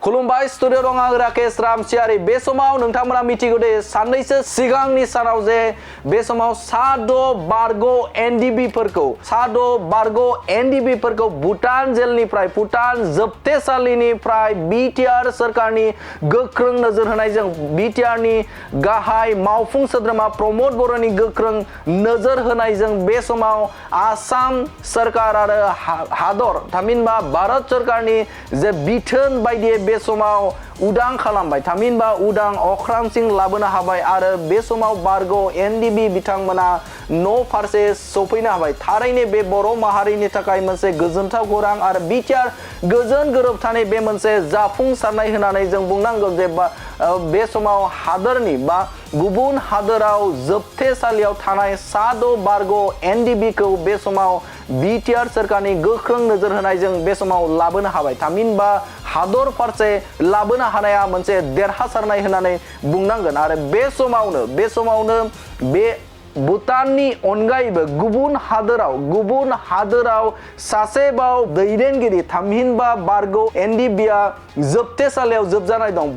खुलुमबाय स्टुडिअ दं आं राकेश रामसियारि बे समाव नोंथांमोना मिथिगौ दे साननैसो सिगांनि सानाव जे बे समाव साद' बारग' एनडिबिफोरखौ भुटान जेलनिफ्राय भुटान जोबथेसालिनिफ्राय बिटिआर सोरखारनि गोख्रों नोजोर होनायजों बिटिआरनि गाहाय मावफुं सोद्रोमा प्रमद बर'नि गोख्रों नोजोर होनायजों बे समाव आसाम सोरखार आरो हादर थामहिनबा भारत सोरखारनि जे बिथोन बायदियै बे समाव उदां खालामबाय थामहिनबा उदां अख्रांसिम लाबोनो हाबाय आरो बे समाव बारग' एनडिबि बिथांमोना न' फारसे सफैनो हाबाय थारैनो बे बर' माहारिनि थाखाय मोनसे गोजोनथाव खौरां आरो बिटिआर गोजोन गोरोबथानि बे मोनसे जाफुंसारनाय होननानै जों बुंनांगौ जे बे समाव हादोरनि बा गुबुन हादोराव जोबथेसालियाव थानाय साद' बारग' एनडिबिखौ बे समाव बिटिआर सोरखारनि गोख्रों नोजोर होनायजों बे समाव लाबोनो हाबाय थामहिनबा हादर फारसे लाबोनो हानाया मोनसे देरहासारनाय होननानै बुंनांगोन आरो बे समावनो बे भुटाननि अनगायैबो गुबुन हादोराव सासेबाव दैदेनगिरि थामहिनबा बारग' एनडिबिआ जोबथेसालियाव जोबजानाय दं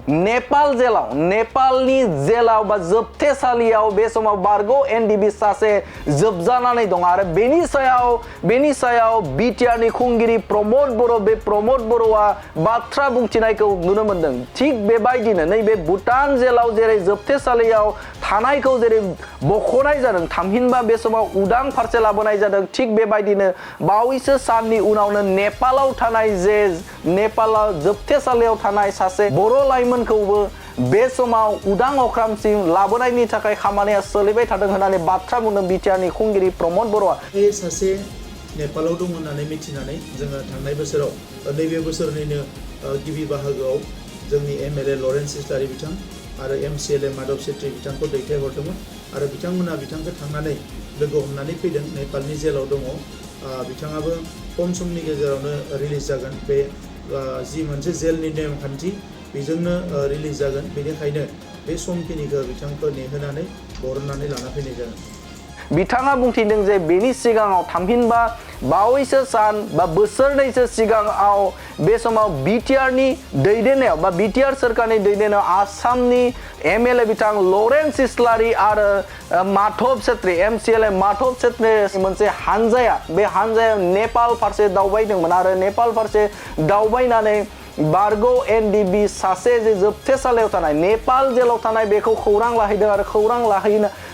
नेपालनि जेलाव बा जोबथेसालियाव बे समाव बारग' एनडिबि सासे जोबजानानै दं आरो बेनि सायाव बिटिआरनि खुंगिरि प्रमद बर'आ बाथ्रा बुंथिनायखौ नुनो मोनदों थिग बेबायदिनो नैबे भुटान जेलाव जेरै जोबथेसालियाव थानायखौ जेरै बख'नाय जादों थामहिनबा बे समाव उदां फारसे लाबोनाय जादों थिग बेबायदिनो बावैसो साननि उनावनो नेपालाव जोबथेसालियाव थानाय सासे बर' लाइमोनखौबो बे समाव उदां अख्रांसिम लाबोनायनि थाखाय खामानिया सोलिबाय थादों होननानै बाथ्रा बुंदों बिटिआरनि खुंगिरि प्रमद बर'आ सासे नेपालाव दं होननानै मिथिनानै जोङो थांनाय बोसोराव नैबे बोसोरनिनो गिबि बाहागोआव जोंनि एमएलए लरेन्स इस्लारि बिथां आरो एमसिएलए माधव सेट्रि बिथांखौ दैथायहरदोंमोन आरो बिथांमोना बिथांखौ थांनानै लोगो हमनानै फैदों नेपालनि जेलाव दङ बिथाङाबो खम समनि गेजेरावनो रिलिज जागोन बे जि मोनसे जेलनि नेमखान्थि बेजोंनो रिलिज जागोन बेनिखायनो बे समखिनिखौ बिथांखौ नेहोनानै बरननानै लाना फैनाय जागोन बिथाङा बुंथिदों जे बेनि सिगाङाव थामहिनबा बावैसो सान बा बोसोरनैसो सिगाङाव बे समाव बिटिआरनि दैदेननायाव बा बिटिआर सोरखारनि दैदेननायाव आसामनि एमएलए बिथां लरेन्स इस्लारि आरो माधव सेट्रि एमसिएलए माधव सेट्रि मोनसे बे हानजाया नेपाल फारसे दावबायदोंमोन आरो नेपाल फारसे दावबायनानै बारग' एनडिबि सासे जे जोबथेसालियाव थानाय नेपाल जेलाव थानाय बेखौ खौरां लाहैदों आरो खौरां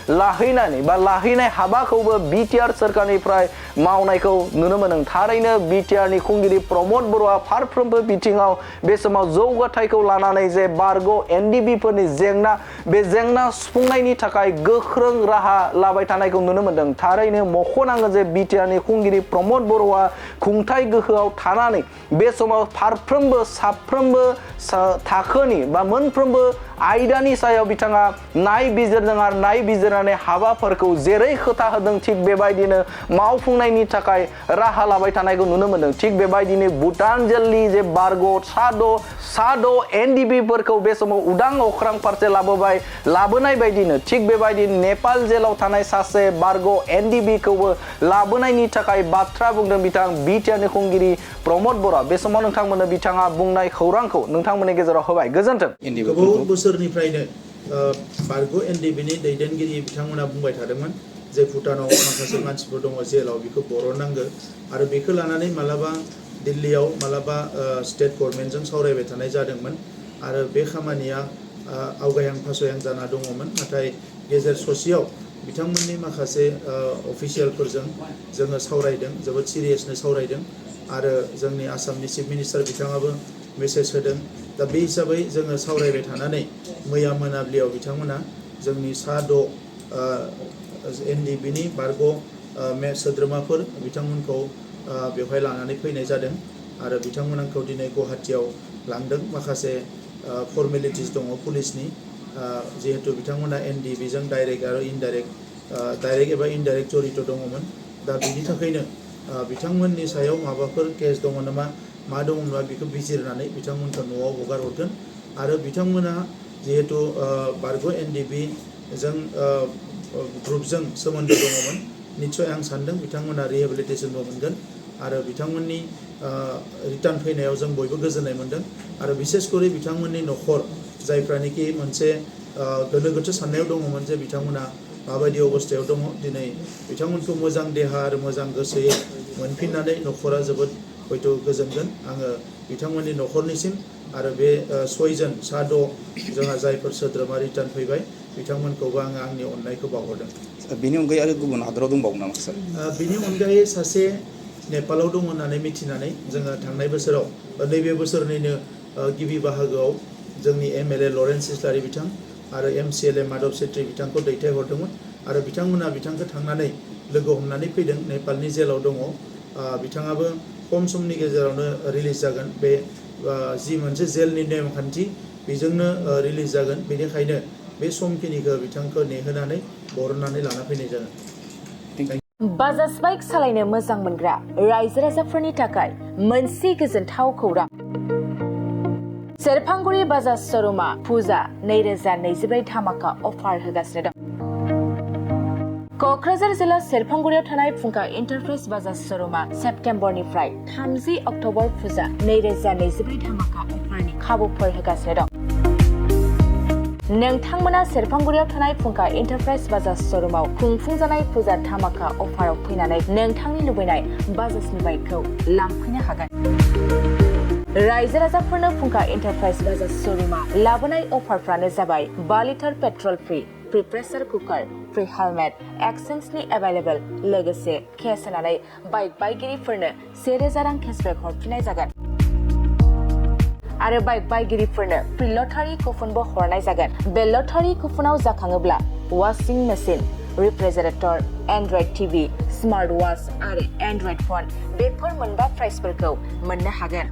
लाहैनाय हाबाखौबो बिटिआर सोरखारनिफ्राय मावनायखौ नुनो मोनदों थारैनो बिटिआरनि खुंगिरि प्रमद बर'आ फारफ्रोमबो बिथिङाव बे समाव जौगाथायखौ लानानै जे बारग' एनडिबिफोरनि जेंना सुफुंनायनि थाखाय गोख्रों राहा लाबाय थानायखौ नुनो मोनदों थारैनो मख'नांगोन जे बिटिआरनि खुंगिरि प्रमद बर'आ खुंथाय गोहोआव थानानै बे समाव साफ्रोमबो थाखोनि बा मोनफ्रोमबो आयदानि सायाव बिथाङा नायबिजिरदों आरो नायबिजिरनानै हाबाफोरखौ जेरै खोथा होदों थिग बेबायदिनो मावफुंनायनि थाखाय राहा लाबाय थानायखौ नुनो मोनदों थिग बेबायदिनो भुटान जेलनि जे बारग' साद' एनडिबिफोरखौ बे समाव उदां अख्रां फारसे लाबोनाय बायदिनो थिग बेबायदिनो नेपाल जेलाव थानाय सासे बारग' एनडिबिखौबो लाबोनायनि थाखाय बाथ्रा बुंदों बिथां बिटिआरनि खुंगिरि प्रमद बर'आ बे समाव नोंथांमोननो बिथाङा बुंनाय खौरांखौ नोंथांमोननि गेजेराव होबाय गोजोन्थों गोबाव बोसोरनिफ्रायनो बारग' एनडिबिनि दैदेनगिरि बिथांमोना बुंबाय थादोंमोन जे भुटानाव माखासे मानसिफोर दङ जेलाव बेखौ बरननांगौ आरो बेखौ लानानै मालाबा दिल्लीयाव मालाबा स्टेट गभर्नमेन्टजों सावरायबाय थानाय जादोंमोन आरो बे खामानिया आवगायहां फासयहां जाना दङमोन नाथाय गेजेर ससेयाव बिथांमोननि माखासे अफिसियेलफोरजों जोङो सावरायदों जोबोद सिरियासनो सावरायदों आरो जोंनि आसामनि चिफ मिनिस्टार बिथाङाबो मेसेज होदों दा बे हिसाबै जोङो सावरायबाय थानानै मैया मोनाबिलियाव बिथांमोना जोंनि साद' एनडिबिनि बारग' सोद्रोमाफोर बिथांमोनखौ बेवहाय लानानै फैनाय जादों आरो बिथांमोनखौ दिनै गुवाहाटियाव लांदों माखासे फर्मेलिटिस दङ पुलिसनि जिहेतु बिथांमोना एनडिबिजों डाइरेक्ट आरो डाइरेक्ट एबा इनडाइरेक्ट जड़ित दङमोन दा बिनि थाखायनो बिथांमोननि सायाव माबाफोर केस दङ नामा मा दङब्ला बेखौ बिजिरनानै बिथांमोनखौ न'आव हगार हरगोन आरो बिथांमोना जिहेतु बारग' एनडिबिजों ग्रुपजों सोमोन्दो दङमोन निस्सय आं सान्दों बिथांमोना रिहेबिलिटेसनबो मोनगोन आरो बिथांमोननि रिटार्न फैनायाव जों बयबो गोजोननाय मोनदों आरो बिसेस करि बिथांमोननि न'खर जायफ्रानोखि मोनसे गोनो गोथो साननायाव दङमोन जे बिथांमोना माबायदि अबस्थायाव दङ दिनै बिथांमोनखौ मोजां देहा आरो मोजां गोसोयै मोनफिननानै न'खरा जोबोद हयथ' गोजोनगोन आङो बिथांमोननि न'खरनिसिम आरो बे 6 जन सा 6 जोंहा जायफोर सोद्रोमा रिटार्न फैबाय बिथांमोनखौबो आङो आंनि अननायखौ बावहरदों बेनि अनगायै आरो गुबुन हादराव दंबावो नामा सार बिनि अनगायै सासे नेपालाव दं होननानै मिथिनानै जोङो थांनाय बोसोराव नैबे बोसोरनिनो गिबि बाहागोआव जोंनि एमएलए लरेन्स इस्लारि बिथां आरो एमसिएलए माधव सेट्रि बिथांखौ दैथायहरदोंमोन आरो बिथांमोना बिथांखौ थांनानै लोगो हमनानै फैदों नेपालनि जेलाव दङ बिथाङाबो खम समनि गेजेरावनो रिलिज जागोन बे जि मोनसे जेलनि नेमखान्थि बेजोंनो रिलिज जागोन बेनिखायनो बे समखिनिखौ बिथांखौ नेहोनानै बरननानै लाना फैनाय जागोन बाजाज बाइक सालायनो मोजां मोनग्रा रायजो राजाफोरनि थाखाय मोनसे गोजोनथाव खौरां सेरफांगुरि बाजाज श'रुमा फुजा 2024 धामाका अफार होगासिनो दं क'क्राझार जिल्ला सेरफांगुरियाव थानाय फुंखा एन्टारप्राइज बाजाज श'रुमा सेप्तेम्बरनिफ्राय 30 अक्ट'बर फुजा 2024 धामाका अफारनि खाबुफोर होगासिनो दं नोंथांमोना सेरफांगुरियाव थानाय फुंखा एन्टारप्राइज बाजाज श'रुमाव खुंफुंजानाय फुजा धामाका अफाराव फैनानै नोंथांनि लुबैनाय बाजाजनि बाइकखौ लांफैनो हागोन रायजो राजाफोरनो फुंखा एन्टारप्राइज बाजाज श'रुमा लाबोनाय अफारफ्रानो जाबाय 5 litre petrol free pressure cooker free helmet एक्सचेन्जनि एभेलेबल लोगोसे केस होनानै बाइक बायगिरिफोरनो 1000 रां केसबेक हरफिननाय जागोन आरो बाइक बायगिरिफोरनो फ्रि लटारि कुपनबो हरनाय जागोन बे लटारि कुपनाव जाखाङोब्ला washing machine refrigerator android TV smart watch आरो एन्ड्रइड फन बेफोर मोनबा प्राइजफोरखौ मोननो हागोन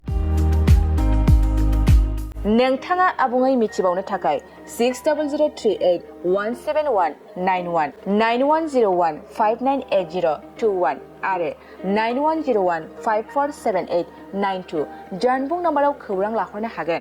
नोंथाङा आबुङै मिथिबावनो थाखाय 6038171919 9101598021 आरो 9101547892 जानबुं नाम्बाराव खौरां लाहरनो हागोन